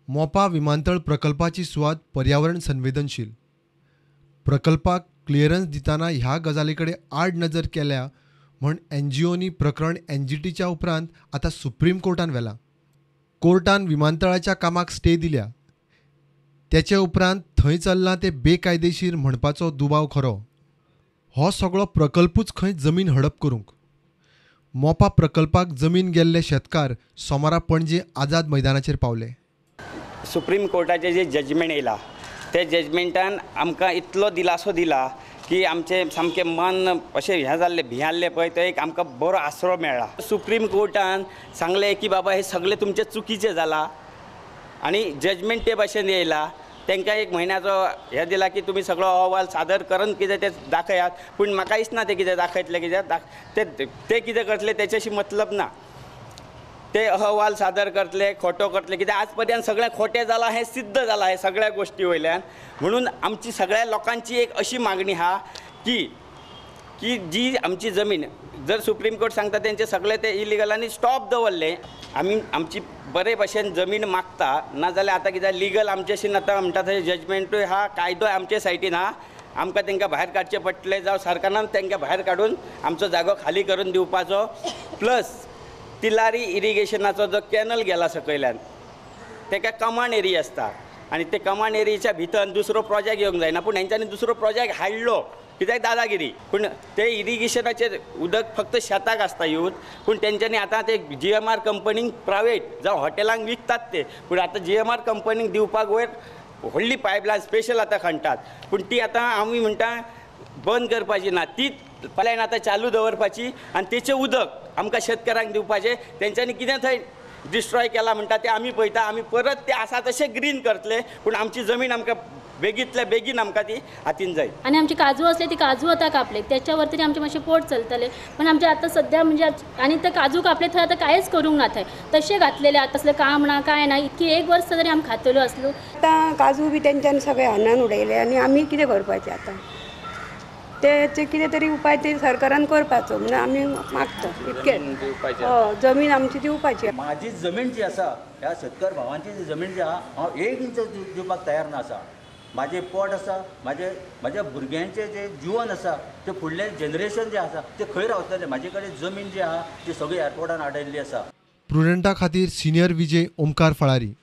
मोपा विमानतळ प्रकल्पाची सुवात पर्यावरण संवेदनशील. प्रकल्पाक क्लियरन्स दितना ह्या गजाली कडेन आड नजर केल्या म्हण एनजीओनी प्रकरण एनजीटीच्या उपरांत आतां सुप्रीम कोर्टान व्हेलां. कोर्टान विमानतळाच्या कामाक स्टे दिल्या. तेचे उपरांत थंय चल्लां तें बेकायदेशीर म्हणपाचो दुबाव खरो. हो सगळो प्रकल्पूच खंय जमीन हडप करूंक. मोपा प्रकल्पाक जमीन गेल्ले शेतकार सोमारा पणजे आझाद मैदानाचेर पावले. सुप्रीम कोर्टाचें जें जजमेंट येयलां ते जजमेंटान आमकां इतलो दिलासो दिला की आमचें सामकें मन अशें हें जाल्लें, भियाल्लें पळय, तो एक आमकां बरो आसरो मेळ्ळा. सुप्रीम कोर्टान सांगलें की बाबा हें सगळें तुमचें चुकीचें जालां आनी जजमेंट ते भाशेन येयला. तांकां एक म्हयन्याचो हें दिला की तुमी सगळो अहवाल सादर करून कितें तें दाखयात. पूण म्हाका दिसना तें कितें दाखयतलें, कित्याक ते कितें करतले तेच्याशी मतलब ना. ते अहवाल सादर करतले, खोटो करतले, कित्याक आज पर्यंत सगळें खोटें जालां हें सिद्ध जालां हें सगळ्या गोश्टी वयल्यान. म्हणून आमची सगळ्या लोकांची एक अशी मागणी आहा की की जी आमची जमीन जर सुप्रीम कोर्ट सांगता तेंचे सगळे ते इलिगल आनी स्टॉप दवरले, आमी आमची बरे भशेन जमीन मागता. नाजाल्यार आतां कितें लिगल आमच्याशीन आतां म्हणटा थंय जजमेंटूय आहा, कायदोय आमचे सायडीन आहा. आमकां तांकां भायर काडचें पडटलें, जावं सरकारान तांकां भायर काडून आमचो जागो खाली करून दिवपाचो. प्लस तिलारी इरिगेशनाचो जो कॅनल गेला सकयल्यान ताका कमांड एरिया आसता आनी ते कमांड एरियाच्या भितर दुसरो प्रोजेक्ट येवंक जायना. पूण हेंच्यांनी दुसरो प्रोजेक्ट हाडलो कित्याक दादागिरी. पूण ते इरिगेशनाचेर उदक फक्त शेताक आसता यूज, पूण तेंच्यांनी आतां ते GMR कंपनीक प्रायवेट जावं हॉटेलांक विकतात ते. पूण आतां GMR कंपनीक दिवपाक वयर व्हडली पायपलायन स्पेशल आतां खणटात, पूण ती आतां आमी म्हणटा बंद करपाची ना, ती पायपलायन आतां चालू दवरपाची आनी तेचें उदक आमकां शेतकारांक दिवपाचें. तेंच्यांनी कितें थंय डिस्ट्रॉय केलां म्हणटा तें आमी पळयता, आमी परत तें आसा तशें ग्रीन करतले, पूण आमची जमीन आमकां बेगीतल्या बेगीन आमकां ती हातीन जाय. आनी आमची काजू असले ती काजू आतां कापले त्याच्यावर तरी आमचें मातशें पोट चलतलें. पण आमचें आतां सद्या म्हणजे आनी ते काजू कापले थंय आतां कांयच करूंक ना, थंय तशें घातलेले आतां तसलें काम ना कांय ना. इतकी एक वर्स तरी आमी खातलो आसलो. आतां काजू बी तेंच्यांनी सगळें हानान उडयले आनी आमी कितें करपाचें आतां? तेचे कितें तरी उपाय ते सरकारान करपाचो म्हणून आमी मागता इतकें. हय, जमीन आमची दिवपाची. म्हाजी जमीन जी आसा ह्या शेतकार भावांची जी जमीन जी आहा हांव एक इंच दिवपाक तयार ना आसा. म्हाजें पोट आसा, म्हाजे म्हाज्या भुरग्यांचें जें जिवन आसा तें फुडलें जनरेशन जें आसा तें खंय रावतलें? म्हाजे कडेन जमीन जी आहा ती सगळी एअरपोर्टान आडयल्ली आसा. प्रुडंटा खातीर सिनियर विजय ओमकार फळारी.